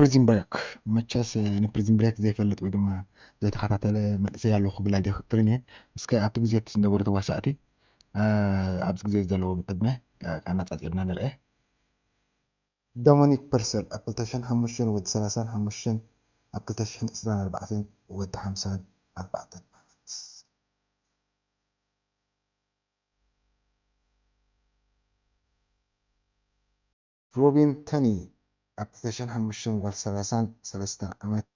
ፕሪዝን ብሬክ። መቸስ፣ እ፣ ንፕሪዝን ብሬክ ዘይፈልጥ ወይ ድማ ዘይተኸታተለ መንእሰይ ኣሎ ክብል ኣይደፍርን እየ። እስከ ኣብቲ ግዜ እቲ ዝነበሩ ተዋሳእቲ፣ እ፣ ኣብዚ ግዜ ዘለዎም ዕድመ፣ እ፣ ኣነጻጺርና ንርአ። ዶሚኒክ ፐርሰል ኣብ ክልተ ሽሕን ሓሙሽተን ወዲ ሰላሳን ሓሙሽተን፣ ኣብ ክልተ ሽሕን ዕስራን ኣርባዕተን ወዲ ሓምሳን ኣርባዕተን ዓመት። ሮቢን ተኒ ኣብ ክልተ ሽሕን ሓሙሽተን ጓል ሰላሳን ሰለስተን ዓመት፣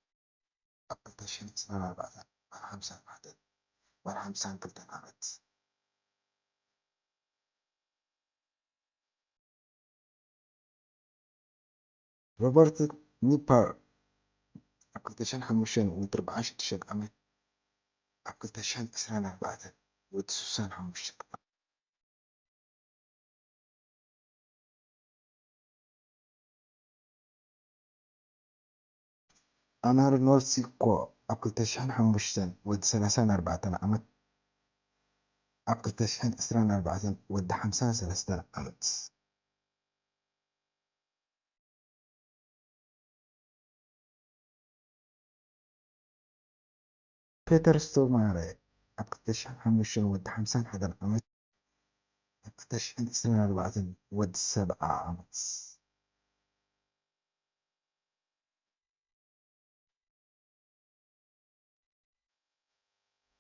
ኣብ ክልተ ሽሕን ዕስራን ኣርባዕተን ጓል ሓምሳን ሓደን ጓል ሓምሳን ክልተን ዓመት። ሮበርት ኒፐር ኣብ ክልተ ሽሕን ሓሙሽተን ወዲ ኣርባዓን ሽዱሽተን ዓመት፣ ኣብ ክልተ ሽሕን ዕስራን ኣርባዕተን ወዲ ሱሳን ሓሙሽተ። ኣናርኖልድ ሲኮ ኣብ ክልተ ሽሕን ሓሙሽተን ወዲ ሰላሳን ኣርባዕተን ዓመት፣ ኣብ ክልተ ሽሕን ዕስራን ኣርባዕተን ወዲ ሓምሳን ሰለስተን ዓመት። ፔተር ስቶማረ ኣብ ክልተ ሽሕን ሓሙሽተን ወዲ ሓምሳን ሓደን ዓመት፣ ኣብ ክልተ ሽሕን ዕስራን ኣርባዕተን ወዲ ሰብዓ ዓመት።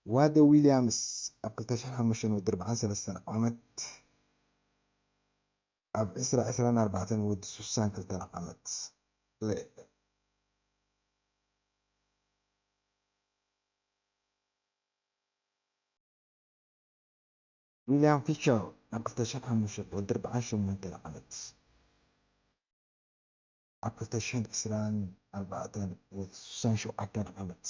ዋደ ዊልያምስ ኣብ ክልተ ሽሕን ሓሙሽተን ወዲ ኣርባዓን ሰለስተን ዓመት፣ ኣብ ዕስራ ዕስራን ኣርባዕተን ወዲ ሱሳን ክልተን ዓመት። ዊልያም ፊቸር ኣብ ክልተ ሽሕን ሓሙሽተን ወዲ ኣርባዓን ሸሞንተን ዓመት፣ ኣብ ክልተ ሽሕን ዕስራን ኣርባዕተን ወዲ ሱሳን ሸውዓተን ዓመት።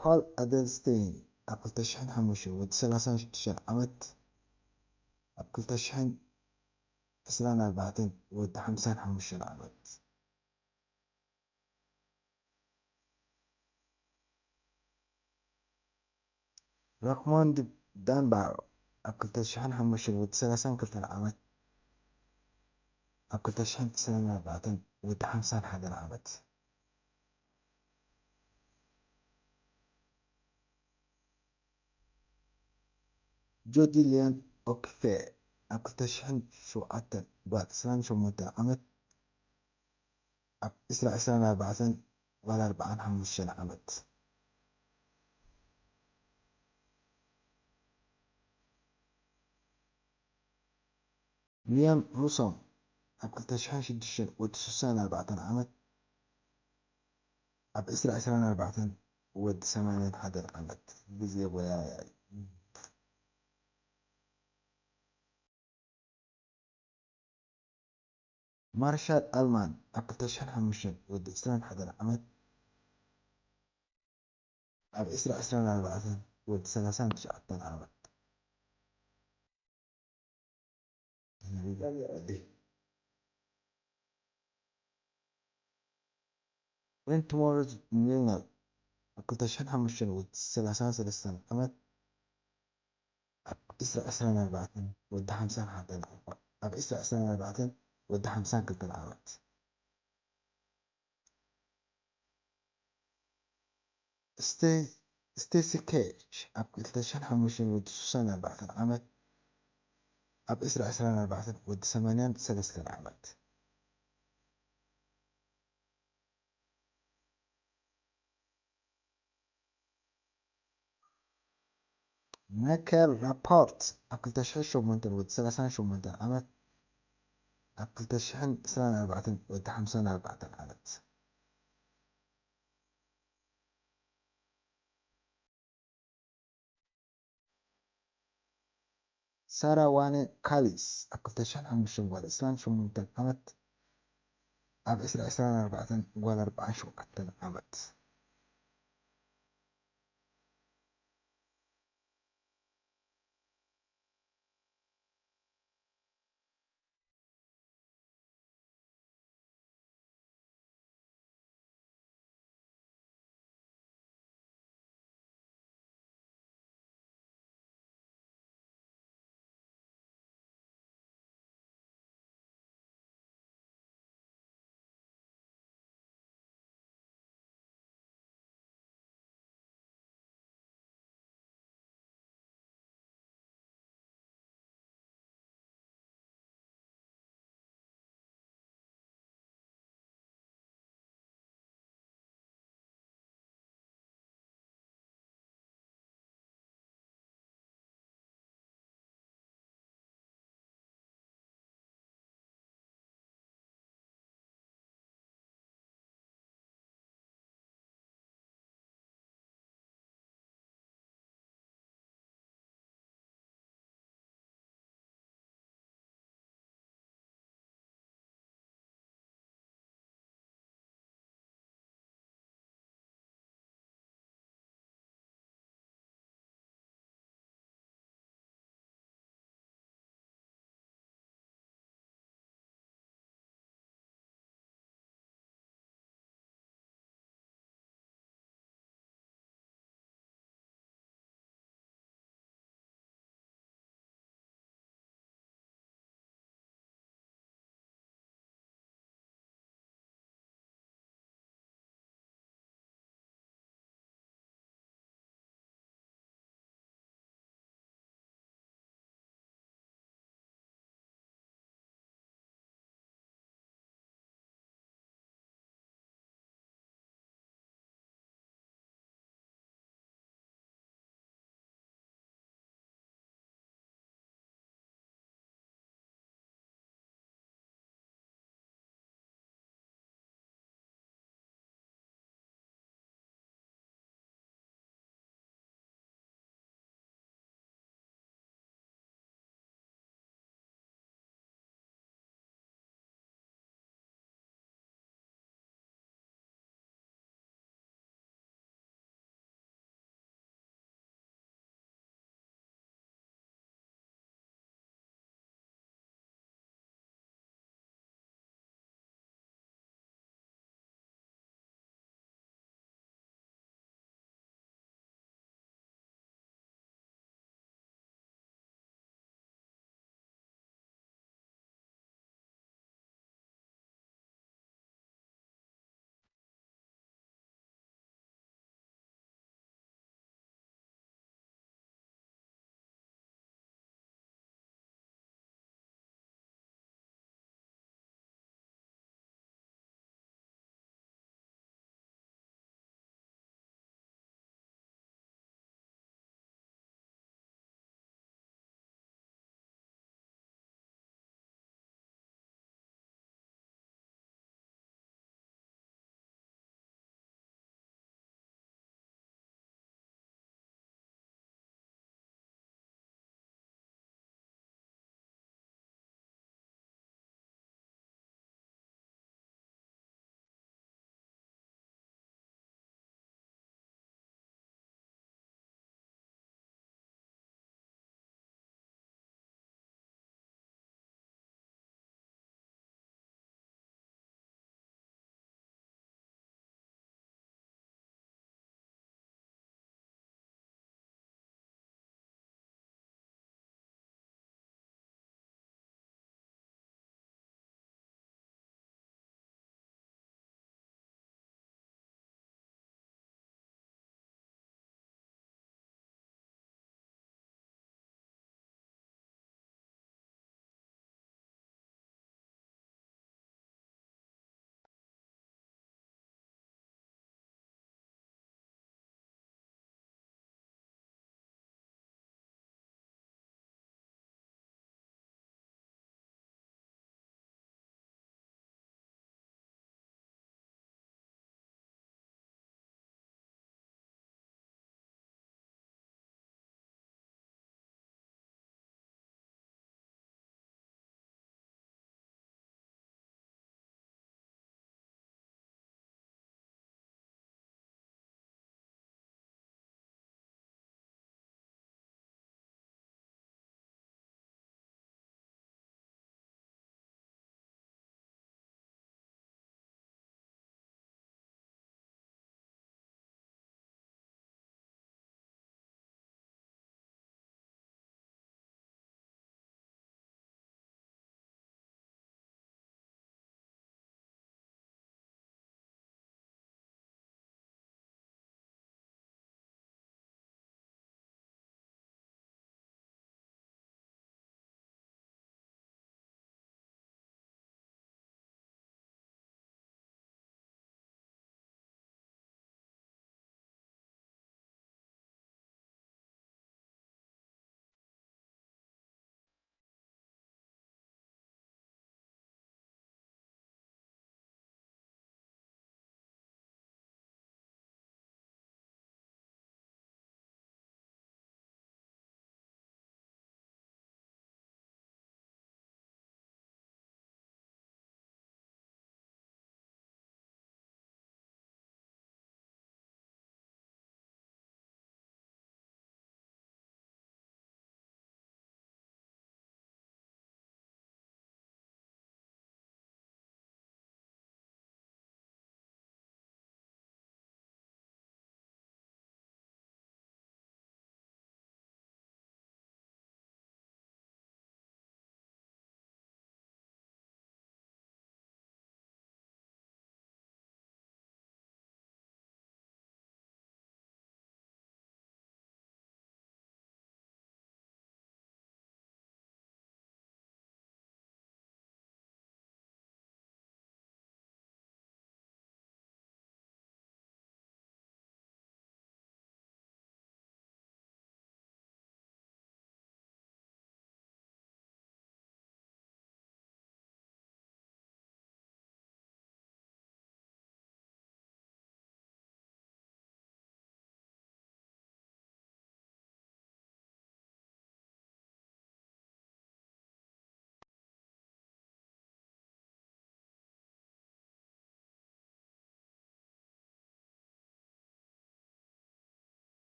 ፓል ኣደልስቴን ኣብ ክልተ ሽሕን ሓሙሽተን ወዲ ሰላሳን ሽዱሽተን ዓመት፣ ኣብ ክልተ ሽሕን ዕስራን ኣርባዕተን ወዲ ሓምሳን ሓሙሽተን ዓመት። ራክሞንድ ዳንባር ኣብ ክልተ ሽሕን ሓሙሽተን ወዲ ሰላሳን ክልተን ዓመት፣ ኣብ ክልተ ሽሕን ዕስራን ኣርባዕተን ወዲ ሓምሳን ሓደን ዓመት። ጆዲ ሊያን ኦክፌ ኣብ ክልተ ሽሕን ሸውዓተን ጓል ዕስራን ሸሞንተን ዓመት፣ ኣብ ዕስራ ዕስራን ኣርባዕተን ጓል ኣርባዓን ሓሙሽተን ዓመት። ሊያም ሩሶም ኣብ ክልተ ሽሕን ሽዱሽተን ወዲ ሱሳን ኣርባዕተን ዓመት፣ ኣብ ዕስራ ዕስራን ኣርባዕተን ወዲ ሰማንያን ሓደን ዓመት። ግዜ ጎያያይ። ማርሻል ኣልማን ኣብ ክልተ ሽሕን ሓሙሽተን ወዲ ዕስራን ሓደን ዓመት፣ ኣብ ዕስራ ዕስራን ኣርባዕተን ወዲ ሰላሳን ትሽዓተን ዓመት። ወንትወርዝ ሚልነር ኣብ ክልተ ሽሕን ሓሙሽተን ወዲ ሰላሳን ሰለስተን ዓመት፣ ኣብ ዕስራ ዕስራን ኣርባዕተን ወዲ ሓምሳን ሓደን ዓመት፣ ኣብ ዕስራ ዕስራን ኣርባዕተን ወዲ ሓምሳን ክልተን ዓመት። ስቴ-፣ ስቴሲ ኬጅ ኣብ ክልተ ሽሕን ሓሙሽተን ወዲ ሱሳን ኣርባዕተን ዓመት፣ ኣብ ዕስራ ዕስራን ኣርባዕተን ወዲ ሰማንያን ሰለስተን ዓመት። ማይከል ራፖርት ኣብ ክልተ ሽሕን ሸሞንተን ወዲ ሰላሳን ሸሞንተን ዓመት፣ ኣብ ክልተ ሽሕን ዕስራን ኣርባዕተን ወዲ ሓምሳን ኣርባዕተን ዓመት። ሳራ ዋነ ካሊስ ኣብ ክልተ ሽሕን ሓሙሽተን ጓል ዕስራን ሸሞንተን ዓመት፣ ኣብ ዕስራ ዕስራን ኣርባዕተን ጓል ኣርባዓን ሸውዓተን ዓመት።